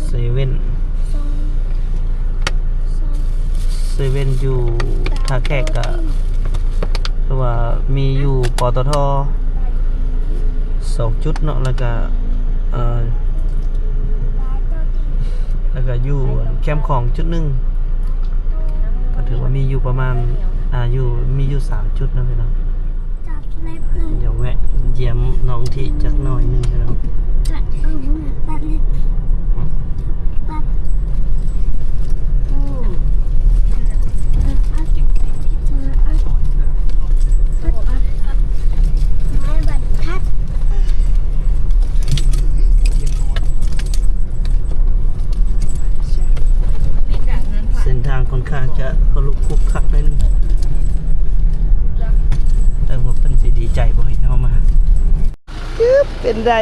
ເຊເວັນ ເຊເວັນຢູ່ທ່າແຂກກະ ຄືວ່າມີຢູ່ ປຕທ ສອງຈຸດເນາະ ແລ້ວກະ ເອີ ແລ້ວກະຢູ່ແຄມຂອງຈຸດໜຶ່ງ ກະຖືວ່າມີຢູ່ປະມານ ອາ ຢູ່ ມີຢູ່ສາມຈຸດເນາະພີ່ນ້ອງ. ດຽວແວະຢ້ຽມນ້ອງທິຈັກໜ້ອຍໜຶ່ງເນາະ. ເສັ້ນທາງຂ້ອນຂ້າງຈະ ຂະລຸກຂຸກຂັກໜ້ອຍໜຶ່ງ ແຕ່ວ່າເພິ່ນຊິດີໃຈບໍ່ເຫັນເຮົາມາ. ຈຶບ ເປັນໃດ?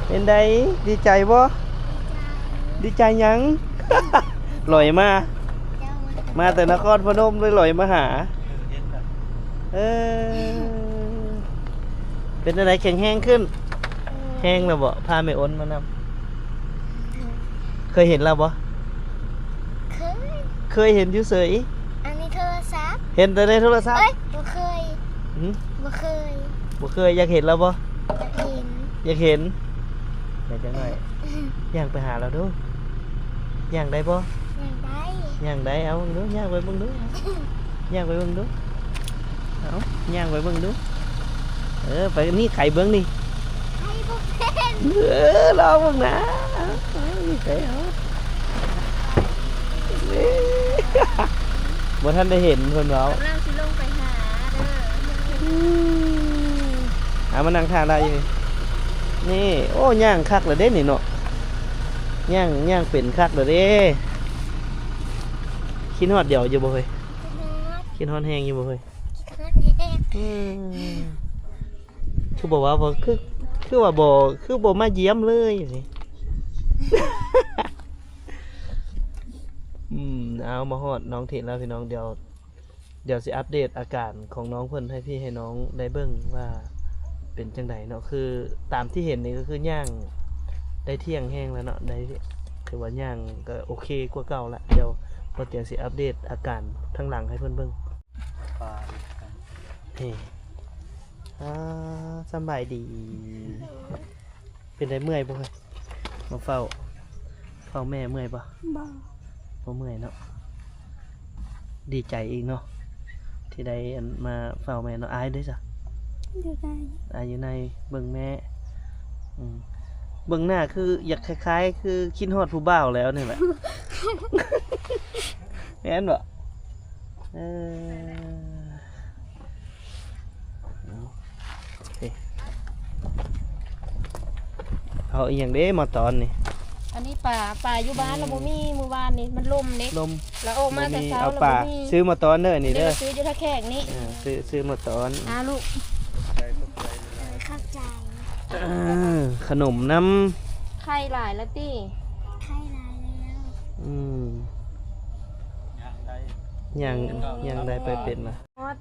ເປັນໃດ? ດີໃຈບໍ່? ດີໃຈຫຍັງ? ຫຼອຍມາ ມາແຕ່ນະຄອນພະນົມເລີຍ ຫຼອຍມາຫາ. ເອີ ເປັນຈັ່ງໃດ ແຂງແຮງຂຶ້ນ? ແຮງແລ້ວບໍ່? ພາແມ່ອົນມານຳ. ເຄີຍເຫັນລາວບໍ່? ເຄີຍ ເຄີຍເຫັນຢູ່ເສີຍ. ອັນນີ້ໂທລະສັບ ເຫັນແຕ່ໃນໂທລະສັບ. ເອີຍ ບໍ່ເຄີຍ. ຫື? ບໍ່ເຄີຍ. ບໍ່ເຄີຍ. ຢາກເຫັນລາວບໍ່? ຢາກເຫັນ. ຢາກເຫັນ? ແມ່ນຈັກໜ້ອຍ ຍ່າງໄປຫາລາວດູ. ຍ່າງໄດ້ບໍ່? ຍ່າງໄດ້. ຍ່າງໄດ້. ເອົາເບິ່ງດູ ຍ່າງໄປເບິ່ງດູ ຍ່າງໄປເບິ່ງດູ. ເອົາ ຍ່າງໄປເບິ່ງດູ. ເອີ ໄປນີ້ ໄຂເບິ່ງນີ້ ໄຂບໍ່ເປັນ. ເອີ ລອງເບິ່ງນະ. ເອີ ໄປເອົາ ບໍ່ທັນໄດ້ເຫັນເພິ່ນເວົ້າ. ກຳລັງຊິລົງໄປຫາເດີ. ອືມ ເອົາ ມານັ່ງທ່າໄດ້ຢູ່ນີ້. ນີ້ ໂອ້ ຍ່າງຄັກແລ້ວເດ້ນີ້ເນາະ. ຍ່າງ ຍ່າງເປັນຄັກແລ້ວເດ້. ຄິດຮອດດຽວຢູ່ບໍ່ເຮີ້ຍ? ຄິດຮອດ. ຄິດຮອດແຮງຢູ່ບໍ່ເຮີ້ຍ? ຄິດຮອດແຮງ. ອືມ ຄືບໍ່ວ່າ ບໍ່ ຄື ຄືວ່າບໍ່ ຄືບໍ່ມາຢ້ຽມເລີຍ. ອືມ ເອົາ ມາຮອດນ້ອງທິແລ້ວພີ່ນ້ອງ. ດຽວ ດຽວຊິອັບເດດອາການຂອງນ້ອງເພິ່ນໃຫ້ພີ່ໃຫ້ນ້ອງໄດ້ເບິ່ງວ່າເປັນຈັ່ງໃດເນາະ. ຄືຕາມທີ່ເຫັນນີ້ກໍຄືຍ່າງໄດ້ທ່ຽງແຮງແລ້ວເນາະ ໄດ້ ຖືວ່າຍ່າງກໍໂອເຄກວ່າເກົ່າລະ. ດຽວບ່າວຕຽງຊິອັບເດດອາການທາງຫຼັງໃຫ້ເພິ່ນເບິ່ງ. ເອີ ອາ ສະບາຍດີ. ເປັນໃດ ເມື່ອຍບໍ່? ມາເຝົ້າ ເຝົ້າແມ່ເມື່ອຍບໍ່? ບໍ່ ບໍ່ເມື່ອຍເນາະ. ດີໃຈອີກເນາະ ທີ່ໄດ້ ອັນ ມາເຝົ້າແມ່ເນາະ. ອ້າຍເດ້ຊະ? ຢູ່ໃນ ອ້າຍຢູ່ໃນ ເບິ່ງແມ່. ອືມ ເບິ່ງໜ້າຄືຢາກຄ້າຍໆ ຄືຄິດຮອດຜູ້ບ່າວແລ້ວນີ້ແຫຼະ. ແມ່ນບໍ່? ເອີ ເອົາ ເອົາອີ່ຫຍັງເດ້ມາຕອນນີ້? ອັນນີ້ປາ ປາຢູ່ບ້ານລະບໍ່ມີ. ມື້ວານນີ້ມັນລົມເດ້ ລົມ ລະອອກມາແຕ່ເຊົ້າ ເອົາປາ ລະບໍ່ມີ. ຊື້ມາຕອນເດີ ອັນນີ້ເດີ ຊື້ຢູ່ທ່າແຂກນີ້. ເອີ ຊື້ ຊື້ມາຕອນ. ອາ ລູກ ຂອບໃຈ ເອີ ຂະໜົມນຳ. ໄຂ່ຫຼາຍລະຕິ? ໄຂ່ຫຼາຍແລ້ວ. ອືມ ຍ່າງໄດ້ ຍ່າງ ຍ່າງໄດ້ໄປເປັນລະ. ຮອດ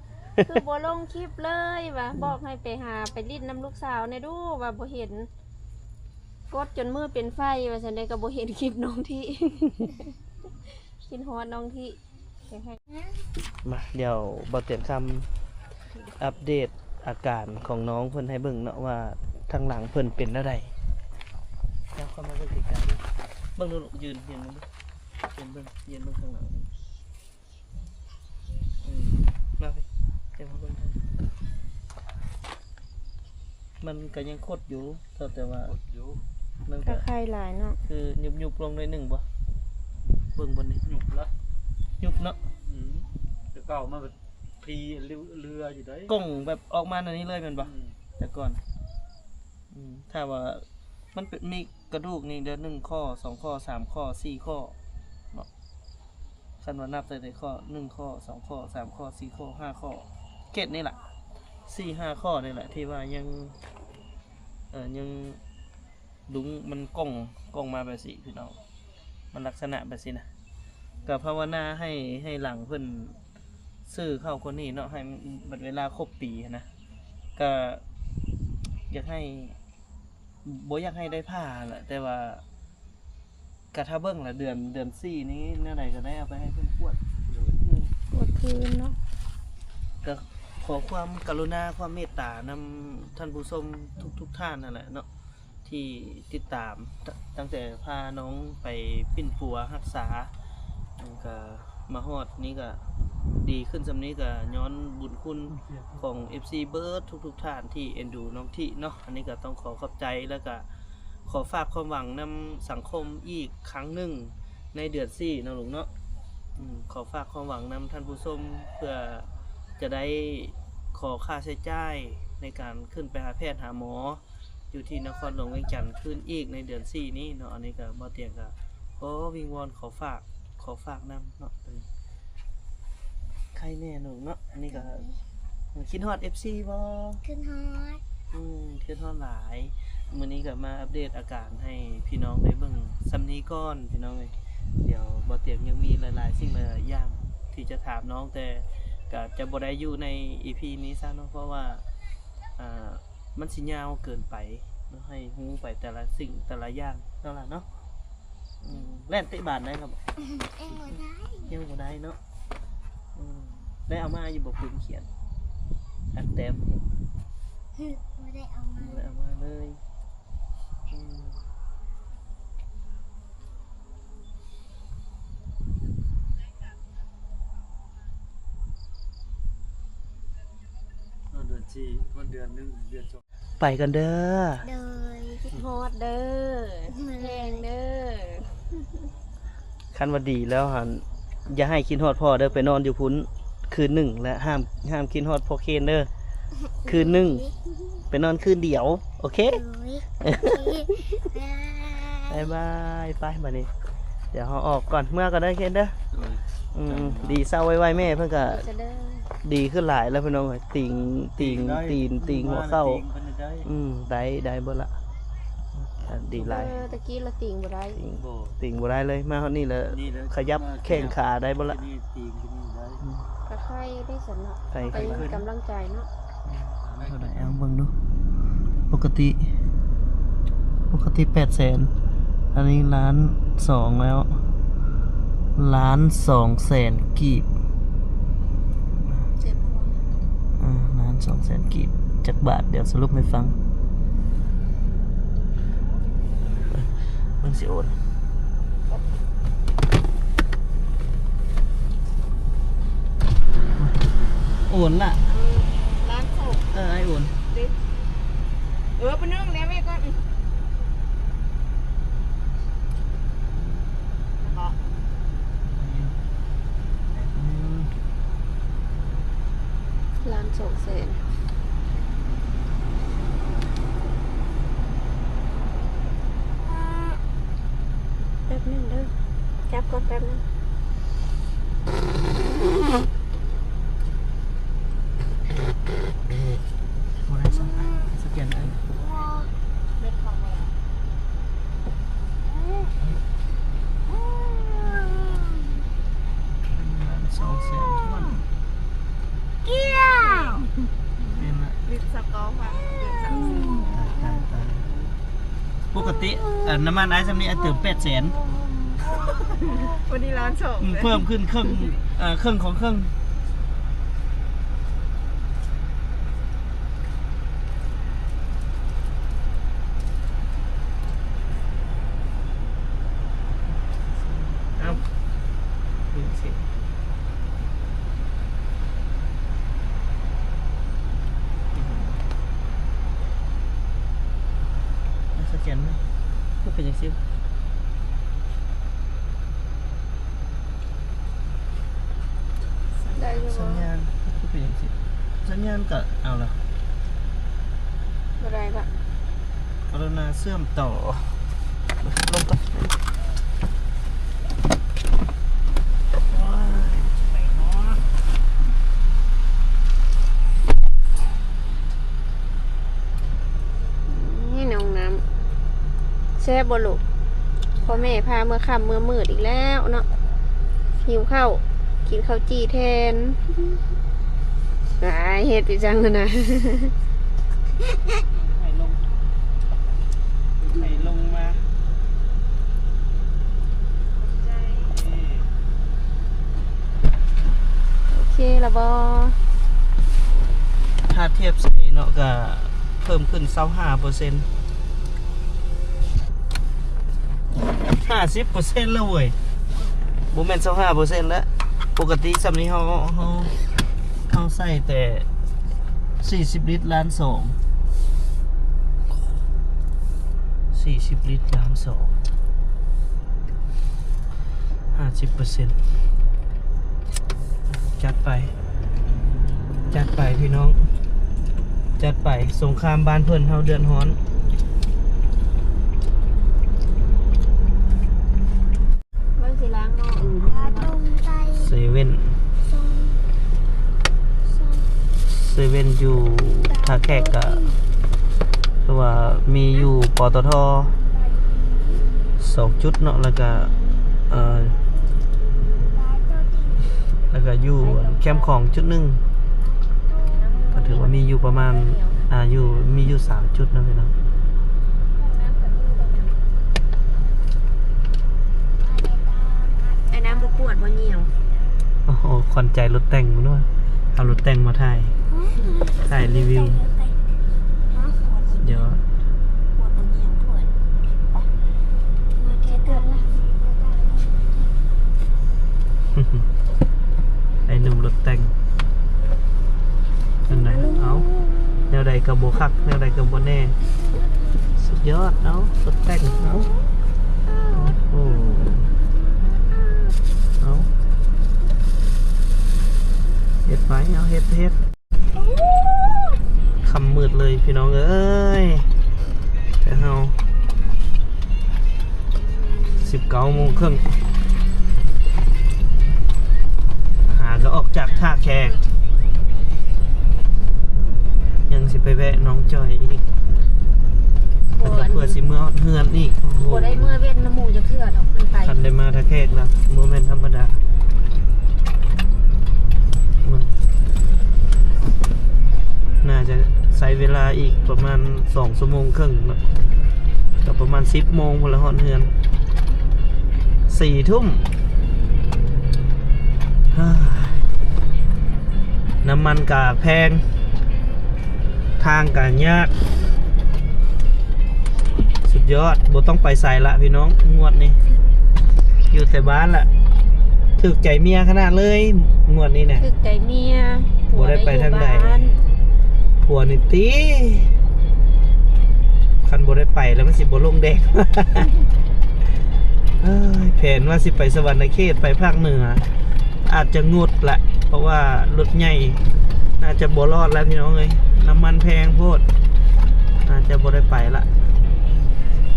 ຄືບໍ່ລົງຄລິບເລີຍວ່າ ບອກໃຫ້ໄປຫາໄປຫຼິ້ນນຳລູກສາວແດ່ດູ ວ່າບໍ່ເຫັນ. ກົດຈົນມືເປັນໄຟວ່າຊັ້ນເດ້ ກໍບໍ່ເຫັນຄລິບນ້ອງທິ. ຄິດຮອດນ້ອງທິ. ມາ ດຽວບ່າວຕຽງຄຳອັບເດດອາການຂອງນ້ອງເພິ່ນໃຫ້ເບິ່ງເນາະ ວ່າທາງຫຼັງເພິ່ນເປັນແນວໃດ. ເຈົ້າເຂົ້າມາເບິ່ງໃກ້ໆ ເບິ່ງດູລູກ ຢືນ ຢືນເບິ່ງດູ ຢືນເບິ່ງ ຢືນເບິ່ງທາງຫຼັງ. ອືມ ມາພີ່ ເຈົ້າມາເບິ່ງທາງ ມັນກໍຍັງຄົດຢູ່ ເທົ່າແຕ່ວ່າ ຄົດຢູ່ ມັນ ກໍ ກໍໄຂ່ຫຼາຍເນາະ. ຄືຍຸບໆລົງໜ້ອຍໜຶ່ງບໍ່? ເບິ່ງບ່ອນນີ້ ຍຸບລະ ຍຸບເນາະ. ອືມ ແຕ່ເກົ່າມັນແບບ ພີເຫຼືອຢູ່ໃດ໋ ກ່ອງແບບອອກມາແນວນີ້ເລີຍແມ່ນບໍ່? ອືມ ແຕ່ກ່ອນ ອືມ ຖ້າວ່າມັນເປັນ ມີກະດູກນີ້ເດີ ໜຶ່ງຂໍ້ ສອງຂໍ້ ສາມຂໍ້ ສີ່ຂໍ້ເນາະ. ຄັນວ່ານັບຕັ້ງແຕ່ຂໍ້ ໜຶ່ງຂໍ້ ສອງຂໍ້ ສາມຂໍ້ ສີ່ຂໍ້ ຫ້າຂໍ້ ເຈັດນີ້ລະ ສີ່ຫ້າຂໍ້ນີ້ແຫຼະ ທີ່ວ່າຍັງ ເອີ ຍັງ ດຸງມັນກ່ອງ ກ່ອງມາແບບຊີ້ພີ່ນ້ອງ ມັນລັກສະນະແບບຊີ້ນະ. ກໍພາວະນາໃຫ້ ໃຫ້ຫຼັງເພິ່ນຊື້ເຂົ້າກວ່ານີ້ເນາະ ໃຫ້ບັດເວລາຄົບປີຫັ້ນນະ ກໍຢາກໃຫ້ ບໍ່ຢາກໃຫ້ໄດ້ຜ່າແຫຼະ ແຕ່ວ່າກະຖ້າເບິ່ງລະ ເດືອນ ເດືອນສີ່ນີ້ແນວໃດກະໄດ້ເອົາໄປໃຫ້ເພິ່ນກວດ ກວດຄືນເນາະ. ກະຂໍຄວາມກະລຸນາ ຄວາມເມດຕານຳທ່ານຜູ້ຊົມທຸກໆທ່ານຫັ້ນແຫຼະເນາະ ທີ່ຕິດຕາມ ຕ- ຕັ້ງແຕ່ພານ້ອງໄປປິ່ນປົວຮັກສາ ກະມາຮອດນີ້ກະດີຂຶ້ນສ່ຳນີ້ ກະຍ້ອນບຸນຄຸນຂອງເອັຟຊີເບິດທຸກໆທ່ານທີ່ເອັນດູນ້ອງທິເນາະ. ອັນນີ້ກະຕ້ອງຂໍຂອບໃຈ ແລ້ວກະຂໍຝາກຄວາມຫວັງນຳສັງຄົມອີກຄັ້ງໜຶ່ງໃນເດືອນສີ່ເນາະ ລຸງເນາະ. ອືມ ຂໍຝາກຄວາມຫວັງນຳທ່ານຜູ້ຊົມ ເພື່ອຈະໄດ້ຂໍຄ່າໃຊ້ຈ່າຍໃນການຂຶ້ນໄປຫາແພດຫາໝໍ ຢູ່ທີ່ນະຄອນຫຼວງວຽງຈັນຄືນອີກໃນເດືອນສີ່ນີ້ເນາະ. ອັນນີ້ກະ ບ່າວຕຽງກະຂໍວິງວອນ ຂໍຝາກ ຂໍຝາກນຳເນາະ. ເອີ ໄຄແນ່ໜຶ່ງເນາະ. ອັນນີ້ກະ ເອີ ຄິດຮອດເອັຟຊີບໍ່? ຄິດຮອດ. ອືມ ຄິດຮອດຫຼາຍ. ມື້ນີ້ກະມາອັບເດດອາການໃຫ້ພີ່ນ້ອງໄດ້ເບິ່ງສ່ຳນີ້ກ່ອນ ພີ່ນ້ອງເອີຍ. ດຽວບ່າວຕຽງຍັງມີຫຼາຍໆສິ່ງຫຼາຍໆຢ່າງທີ່ຈະຖາມນ້ອງ ແຕ່ກະຈະບໍ່ໄດ້ຢູ່ໃນອີພີນີ້ຊະເນາະ ເພາະວ່າ ອ່າ ມັນຊິຍາວເກີນໄປເນາະ ໃຫ້ຮູ້ໄປແຕ່ລະສິ່ງແຕ່ລະຢ່າງເນາະຫຼານເນາະ. ອືມ ແລ່ນເຕະບານໄດ້ລະບໍ່? ຍັງບໍ່ໄດ້ ຍັງບໍ່ໄດ້ເນາະ. ອືມ ໄດ້ເອົາມາຢູ່ບໍ່? ປືນຂຽນ ອັນແຕ້ມ ບໍ່ໄດ້ເອົາມາ ບໍ່ໄດ້ເອົາມາເລີຍ. ອືມ ຮອດເດືອນສີ່ ຮອດເດືອນໜຶ່ງ ເດືອນສອງ ໄປກັນເດີ. ໂດຍ ຄິດຮອດເດີ ໂດຍ ແພງເດີ. ຄັນວ່າດີແລ້ວຫັ້ນ ຢ່າໃຫ້ຄິດຮອດພໍ່ເດີ ໄປນອນຢູ່ພຸ້ນຄືນໜຶ່ງ ແລະ ຫ້າມ ຫ້າມຄິດຮອດພໍ່ເຄນເດີ ຄືນໜຶ່ງ ໄປນອນຄືນດຽວ ໂອເຄ? ໂດຍ ໂອເຄ ບາຍບາຍ. ໄປບາດນີ້ ດຽວເຮົາອອກກ່ອນ ເມືອກ່ອນເດີເຄນເດີ. ໂດຍ ອືມ ດີເຊົາໄວໆ ແມ່ເພິ່ນກະ ໂດຍ ດີຂຶ້ນຫຼາຍແລ້ວພີ່ນ້ອງເອີຍ. ຕີງ ຕີງ ຕີງ ຕີງຫົວເຂົ່າ ຕີງເພິ່ນໄດ້ ອືມ ໄດ້ ໄດ້ເບິດລະ ດີຫຼາຍ. ເອີ ຕະກີ້ລະຕີງບໍ່ໄດ້ ຕີງ ບໍ່ ຕີງບໍ່ໄດ້ເລີຍ. ມາຮອດນີ້ລະ ນີ້ລະ ຂະຫຍັບແຂ້ງຂາໄດ້ເບິດລະ ຕີງໄດ້. ອືມ ກະໄຄໄດ້ຊັ້ນເນາະ ໄຄ ໄປກຳລັງໃຈເນາະ. ເທົ່າໃດ ເອົາເບິ່ງດູ ປົກກະຕິ ປົກກະຕິແປດແສນ ອັນນີ້ລ້ານສອງແລ້ວ ລ້ານສອງແສນກີບ. ເຈັບບໍ່? ອ່າ ລ້ານສອງແສນກີບ ຈັກບາດ ດຽວສະຫຼຸບໃຫ້ຟັງ. ເບິ່ງຊິໂອນ ໂອນລະ ເອີ ລ້ານສອງ ເອີ ອ້າຍໂອນ ເອີ ປະໜຶ່ງແນວເວກ່ອນ ລ້ານສອງແສນ. ແປັບໜຶ່ງເດີ ຈັບກ່ອນແປັບໜຶ່ງ. ບໍ່ໄດ້ສັ່ງ ສະແກນເອົາ. ສອງແສນຖ້ວນ. ກ້ຽງ ແມ່ນລະ ລິດສະກອງພັນ ຕາຍ ຕາຍ ຕາຍ. ປົກກະຕິ ເອີ ນ້ຳມັນອ້າຍຊ່ຳນີ້ ອ້າຍເຕີມແປດແສນ. ພໍດີລ້ານສອງ. ອືມ ເພີ່ມຂຶ້ນເຄິ່ງ ເອີ ເຄິ່ງຂອງເຄິ່ງ. ເອົາ ສະແກນ ຄືເປັນຈັ່ງຊີ້? ໄດ້ຢູ່ບໍ່? ສັນຍານຄືເປັນຈັ່ງຊີ້? ສັນຍານກະເອົາລະ ບໍ່ໄດ້ລະ. ກະລຸນາເຊື່ອມຕໍ່ ລົງກ່ອນ. ນີ້ນ້ອງນ້ຳ ແຊບບໍ່ລູກ? ພໍ່ແມ່ພາເມືອຄ່ຳເມືອມືດອີກແລ້ວເນາະ ຫິວເຂົ້າ ກິນເຂົ້າຈີ່ແທນ. ອ້າຍ ເຮັດອີ່ຫຍັງຫັ້ນນະ? ບໍ່ ຖ້າທຽບໃສ່ເນາະ ກະເພີ່ມຂຶ້ນຊາວຫ້າເປີເຊັນ ຫ້າສິບເປີເຊັນແລ້ວເວີຍ ບໍ່ແມ່ນຊາວຫ້າເປີເຊັນແລ້ວ. ປົກກະຕິຊ່ຳນີ້ເຮົາ ເຮົາ ເຮົາໃຊ້ແຕ່ສີ່ສິບລິດລ້ານສອງ ສີ່ສິບລິດລ້ານສອງ ຫ້າສິບເປີເຊັນ ຈັດໄປ ຈັດໄປພີ່ນ້ອງ ຈັດໄປ. ສົງຄາມບ້ານເພິ່ນ ເຮົາເດືອດຮ້ອນ. ເບິ່ງຊິລ້າງໝໍ້ອື່ນ ເຊເວັ່ນ ເຊເວັ່ນຢູ່ທ່າແຂກກະ ຄືວ່າມີຢູ່ ປຕທ ສອງຈຸດເນາະ ແລ້ວກະ ເອີ ແລ້ວກະຢູ່ແຄມຂອງຈຸດໜຶ່ງ ກະຖືວ່າມີຢູ່ປະມານ ອ່າ ຢູ່ ມີຢູ່ສາມຈຸດເນາະພີ່ນ້ອງ. ໄອ້ນ້ຳບໍ່ປວດບໍ່ຍ່ຽວ? ໂອ້ໂຫ ຂວັນໃຈລົດແຕ່ງພຸ້ນວ່າ ເອົາລົດແຕ່ງມາຖ່າຍ ຖ່າຍຣີວິວ ຍອດ. ໄອ້ໜຸ່ມລົດແຕ່ງ ນັ້ນນະ ເອົາ ແນວໃດກະບໍ່ຄັກ ແນວໃດກະບໍ່ແນ່ ສຸດຍອດ. ເອົາ ລົດແຕ່ງ ເອົາ ໂອ້ ເອົາ ເຮັດໄປ ເອົາ ເຮັດ ເຮັດ. ຄ່ຳມືດເລີຍພີ່ນ້ອງເອີຍ ແຕ່ເຮົາ ສິບເກົ້າໂມງເຄິ່ງ ຫາກະອອກຈາກທ່າແຂກ ຍັງຊິໄປແວະໜອງຈອຍອີກ ເພື່ອຊິເມືອຮອດເຮືອນອີກ. ໂອ້ໂຫ ບໍ່ໄດ້ເມືອເວັນນຳໝູ່ຈັກເທື່ອດອກ ມັນໄກ ຄັນໄດ້ມາທ່າແຂກລະ ບໍ່ແມ່ນທຳມະດາ. ໜ້າຈະໃຊ້ເວລາອີກປະມານສອງຊົ່ວໂມງເຄິ່ງເນາະ ກະປະມານສິບໂມງພຸ້ນລະຮອດເຮືອນ ສີ່ທຸ່ມ. ນ້ຳມັນກະແພງ ທາງກະຍາກ ສຸດຍອດ ບໍ່ຕ້ອງໄປໃສລະພີ່ນ້ອງ ງວດນີ້ຢູ່ແຕ່ບ້ານລະ. ຖືກໃຈເມຍຂະໜາດເລີຍ ງວດນີ້ນະ ຖືກໃຈເມຍ ບໍ່ໄດ້ໄປທາງໃດ ຜົວນີ້ຕິ ຄັນບໍ່ໄດ້ໄປແລ້ວມັນຊິບໍ່ລົງແດງ. ເອີຍ ແຜນວ່າຊິໄປສະຫວັນນະເຂດ ໄປພາກເໜືອ ອາດຈະງົດລະ ເພາະວ່າລົດໃຫຍ່ ໜ້າຈະບໍ່ລອດແລ້ວພີ່ນ້ອງເອີຍ ນ້ຳມັນແພງໂພດ ໜ້າຈະບໍ່ໄດ້ໄປລະ.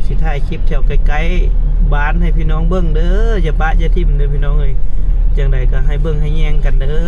ຊິຖ່າຍຄລິບແຖວໃກ້ໆບ້ານໃຫ້ພີ່ນ້ອງເບິ່ງເດີ ຢ່າປະຢ່າຖິ້ມເດີພີ່ນ້ອງເອີຍ ຈັ່ງໃດກະໃຫ້ເບິ່ງໃຫ້ແຍງກັນເດີ.